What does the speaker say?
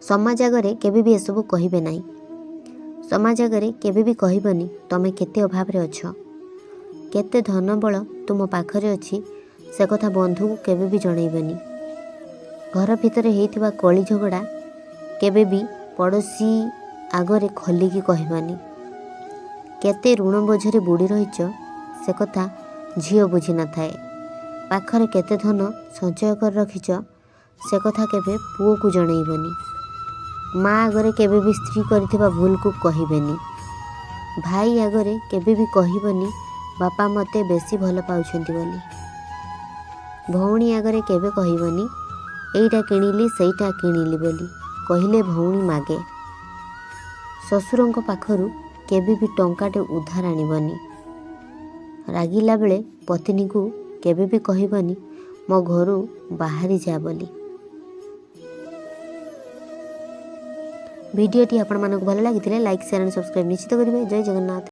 ସମାଜ ଆଗରେ କେବେ ବି ଏସବୁ କହିବେ ନାହିଁ। ସମାଜ ଆଗରେ କେବେ ବି କହିବନି ତମେ କେତେ ଅଭାବରେ ଅଛ, କେତେ ଧନବଳ ତୁମ ପାଖରେ ଅଛି, ସେ କଥା ବନ୍ଧୁକୁ କେବେ ବି ଜଣେଇବନି। ଘର ଭିତରେ ହେଇଥିବା କଳି ଝଗଡ଼ା କେବେ ବି ପଡ଼ୋଶୀ ଆଗରେ ଖୋଲିକି କହିବନି। କେତେ ଋଣ ବୋଝରେ ବୁଡ଼ି ରହିଛ, ସେ କଥା ଝିଅ ବୁଝିନଥାଏ। ପାଖରେ କେତେ ଧନ ସଞ୍ଚୟ କରି ରଖିଛ, ସେ କଥା କେବେ ପୁଅକୁ ଜଣେଇବନି। ମା ଆଗରେ କେବେ ବି ସ୍ତ୍ରୀ କରିଥିବା ଭୁଲକୁ କହିବେନି। ଭାଇ ଆଗରେ କେବେ ବି କହିବନି ବାପା ମୋତେ ବେଶୀ ଭଲ ପାଉଛନ୍ତି ବୋଲି। ଭଉଣୀ ଆଗରେ କେବେ କହିବନି ଏଇଟା କିଣିଲି, ସେଇଟା କିଣିଲି ବୋଲି, କହିଲେ ଭଉଣୀ ମାଗେ। ଶ୍ୱଶୁରଙ୍କ ପାଖରୁ କେବେ ବି ଟଙ୍କାଟେ ଉଧାର ଆଣିବନି। ରାଗିଲା ବେଳେ ପତ୍ନୀକୁ କେବେ ବି କହିବନି ମୋ ଘରୁ ବାହାରି ଯା ବୋଲି। ଭିଡ଼ିଓଟି ଆପଣମାନଙ୍କୁ ଭଲ ଲାଗିଥିଲେ ଲାଇକ୍, ସେୟାର ଆଣ୍ଡ ସବସ୍କ୍ରାଇବ୍ ନିଶ୍ଚିତ କରିବେ। ଜୟ ଜଗନ୍ନାଥ।